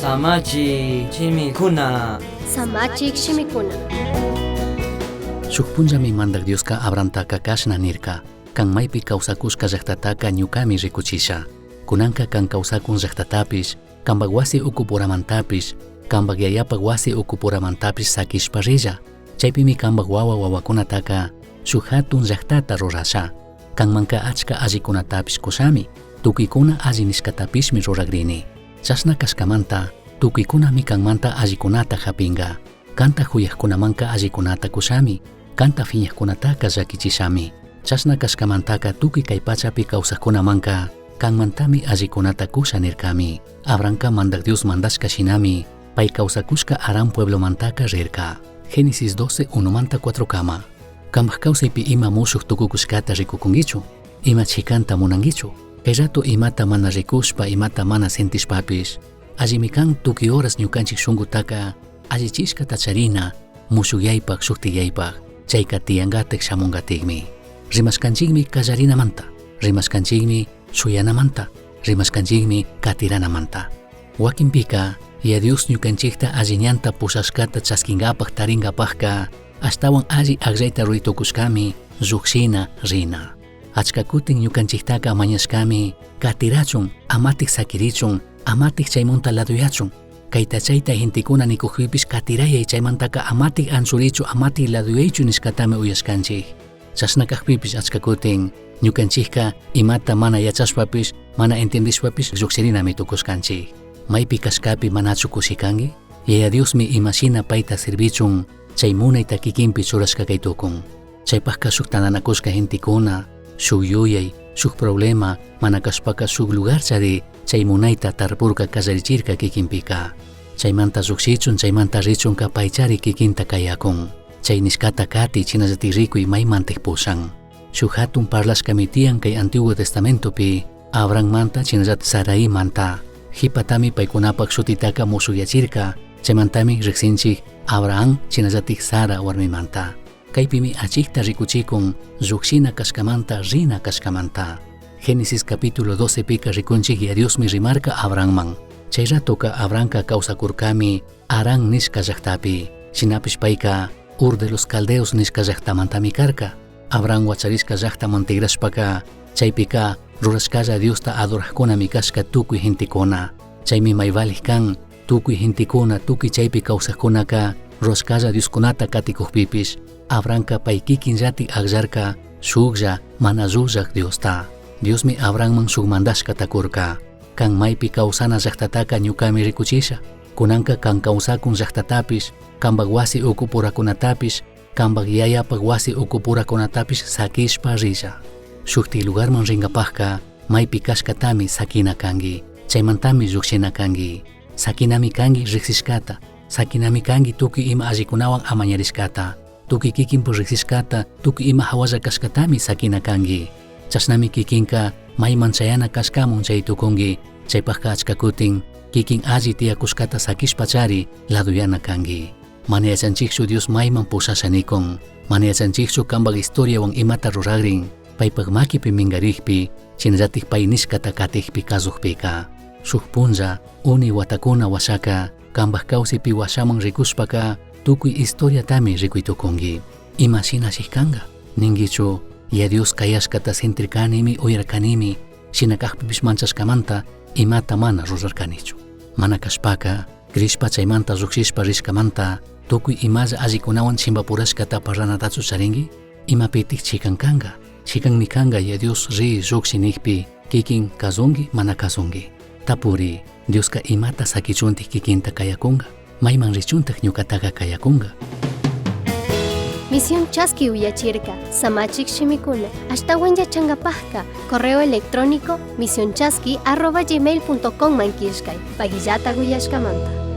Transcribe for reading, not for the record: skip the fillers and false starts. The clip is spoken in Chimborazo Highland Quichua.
Samachi shimikuna. Samachik shimikuna. Shuj punllami Mandaj Diosca Abrahamtaca cashna nirca: Can maipi causacushca llajtataca ñucami ricuchisha. Cunanca can causacun llajtatapish, cambaj huasi ucupuramantapish, cambaj yayapaj huasi ucupuramantapish saquishpa rilla. Chaipimi cambaj huahua huahuacunataca shuj jatun llajtata rurasha. Canmanca achca allicunatapish cushami, tucuicuna alli nishcatapishmi ruragrini. Chashna cashcamanta, tucuicunami canmanta allicunata japinga. Canta juyajcunamanca allicunata cushami, canta fiñajcunataca llaquichishami. Chashna cashcamantaca tucui cai pachapi causajcunamanca canmantami allicunata cusha nircami. Abrahamca Mandaj Dios mandashca shinami, pai causacushca Harán pueblomantaca rirca. Génesis 12, 1manta 4 cama. Cambaj causaipi ima mushuj tucucushcata ricucunguichu? Ima chicanta munanguichu? Cai rato imata mana ricushpa, imata mana sentishpapish, allimi can tucui horas ñucanchij shungutaca allichishcata charina, mushujyaypaj, shujtiyaypaj, chaica tiyangataj shamungatikmi. Rimashkanchikmi kallarinamanta, rimashkanchikmi shuyanamanta, rimashkanchikmi katiranamanta. Wakinpika, Yaya Dios ñukanchikta alli ñanta pushashkata chaskinkapak tarinkapakka, ashtawan alli akllayta ruray tukushkami llukshina rina. Achka kutin ñukanchiktaka mañashkami katirachun, amatik sakirichun, amatik chaymunta laduyachun. Kayta chayta gentekuna nikukpipish katirayay chaymantaka amatik anchurichu, amatik laduyaychu nishkatami uyashkanchik. Chashna kakpipish achka kutin ñukanchikka imata mana yachashpapish, mana entendishpapish llukshirinami tukushkanchik. Maypi kashkapi manachu kushikanki? Yaya Diosmi imashina payta sirvichun chay munayta kikinpi churashka kay tukun. Chaypajka shuk tandanakushka gentekuna, shuk yuyay, shuk problema, mana kashpaka shuk lugar chari chay munayta tarpurka kallarichirka kikinpika. Chaymanta llukshichun, chaymanta richunka paychari kikinta kayakun. Chay nishkata kati chinallatik rikuy maymantik pushan. Shuk hatun parlashkami tiyan kay Antiguo Testamentopi, Abrahammanta chinallatik Saraimanta. Jipatami paykunapak shutitaka mushukyachirka, chaymantami riksinchik Abraham chinallatik Sara warmimanta. Kaypimi achikta rikuchikun llukshina kashkamanta rina kashkamanta. Génesis capítulo 12 pika rikunchik ya Diosmi rimarka Abrahamman. Chay ratoka Abrahamka kawsakurkami Harán nishka llaktapi. Shinapish payka Ur de los Caldeos nishka llaktamantami karka. Abraham wacharishka llaktaman tigrashpaka chaypika rurashkalla Diosta adorajkunami kashka tukuy gentekuna. Chaymi may valij kan tukuy gentekuna tukuy chaypi kawsajkunaka rurashkalla Dioskunata katikukpipish Abrahamka pay kikinllatik akllarka shuklla mana llullak Diosta. Diosmi Abrahamman shuk mandashkata kurka. Kan maypi kawsana llaktataka ñukami rikuchisha. Kunanka kan kawsakun llaktatapish, kanpak wasi ukupurakunatapish, kanpak yayapak wasi ukupurakunatapish sakishpa rilla. Shukti lugarman rinkapakka maypi kashkatami sakina kanki, chaymantami llukshina kanki. Sakinami kanki riksishkata, sakinami kanki tukuy ima allikunawan amañarishkata, tukuy kikinpu riksishkata, tukuy ima hawalla kashkatami sakina kanki. Chashnami kikinka mayman chayana kashkamun chay tukunki, chaypakka achka kutin kikin alli tiyakushkata sakishpachari laduyana kanki. Mana yachanchikchu Dios mayman pushasha nikun, mana yachanchikchu kanpak historiawan imata ruragrin, paypak makipi minkarikpi, shinallatik pay nishkata katikpi kasukpika. Shuk punlla, uni watakuna washaka, kanpak kawsaypi washaman rikushpaka, tukuy historiatami rikuy tukunki. Ima shinashi kanka? Ninkichu, ya Dios kayashkata sentirkanimi, uyarkanimi, shina kakpipish manchashkamanta imata mana rurarkanichu. Mana kashpaka, crishpa chaymanta llukshishpa rishkamanta, tukuy imalla allikunawan chimpapurashkata parlanatachu charinki? Imapitik chikan kanka? Chikanmi kanka ya Dios ri llukshi nikpi, kikin kasunki mana kasunki. Tapuri, Dioska imata sakichuntik kikinta kayakunka? Mayman richuntak ñukataka kayakunka? Misión Chaski uyachirka, Samachik shimikuna, ashtawan yachankapajka, correo electrónico misionchaski@gmail.com man killkay, pagillata uyashkamanta.